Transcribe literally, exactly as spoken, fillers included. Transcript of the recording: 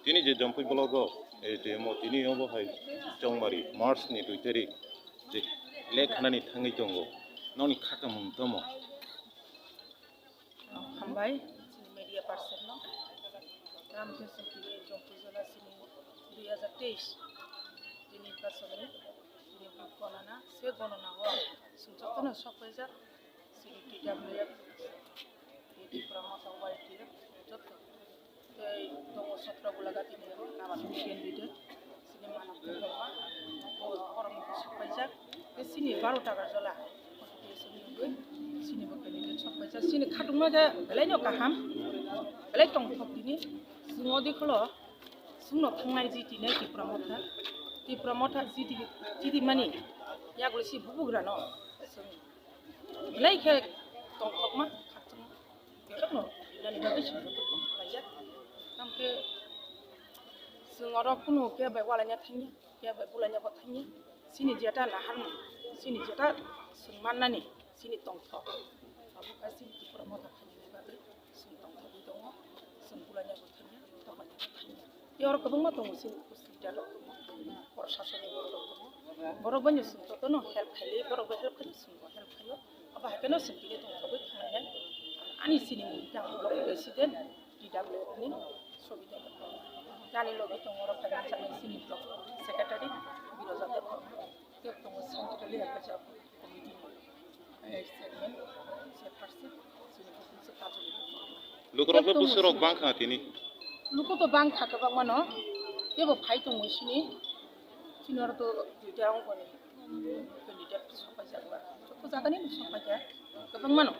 Tini je Jampui blogo, eh, je mo tini obo hai Chongmari, March ni dui tarik, je lek hanani thangwi tongo, nokni kha tongmung tamo? Hambai, chini media person no. Tamo khe chwng tini Jampui jora chini dui hajar teis tini person ni tini vote gonana, se gonana o chwng jotono sok paijak, chini T W F, Tripura Motha Y T F, joto. Tei tongo sotro gula gati ni abo, nabani candidate. Chini manang tongma, bo borok ni sok paijak. Tei chini baro taka jola. Chini bo candidate sok paijak. Chini khatungma khe belai no kaham. Belai tongthok tini. Chwng odi kholo, chwngno thangnai jiti nai Tipra Motha. Tipra Motha jiti, jiti mani. Yagulo si bubugra no. Belai khe tongthokma, khatungma. Belai no, nani bagwi singkhe tongthok khlaijak. Tamo khe chwng oro kunu khe bai walaina thangya, khe bai bulaina bo thangya. Chini jeta naharmung, chini jeta chwng mannani, chini tongthok. Abo khe chini Tipra Motha khainani bagwi chwng tongthokwi tongo, chwng bulaina bo thangya, tonglaina bo thangya. Tei oro kwbangma tongo chini upostiti rok tongo, proshasoni borok rok tongo. Borok bai no chwng jotono help khaili, borok bai help khaili chwng bo help khaio. Abo hai kheno chwng tini tongthogwi thangnai. Ani sinimung khe ang block president, T W F ni Sobita Debbarma. Ani logi tongo oro phai manjaknai chini block secretary Biroja Debbarma. Tei tongo centrally hephajak committee ni, eh, chairman, chairperson, chini buphang se Kajoli Debbarma. Lukurok Tei tongo busurok chini bangkha tini. Luku to bangkha kwbangma no. Teibo phai tongo chini. Chini oro to duita ongkoni candidate sopaijak ba. Joto jagani sopaijak. Kwbangma no.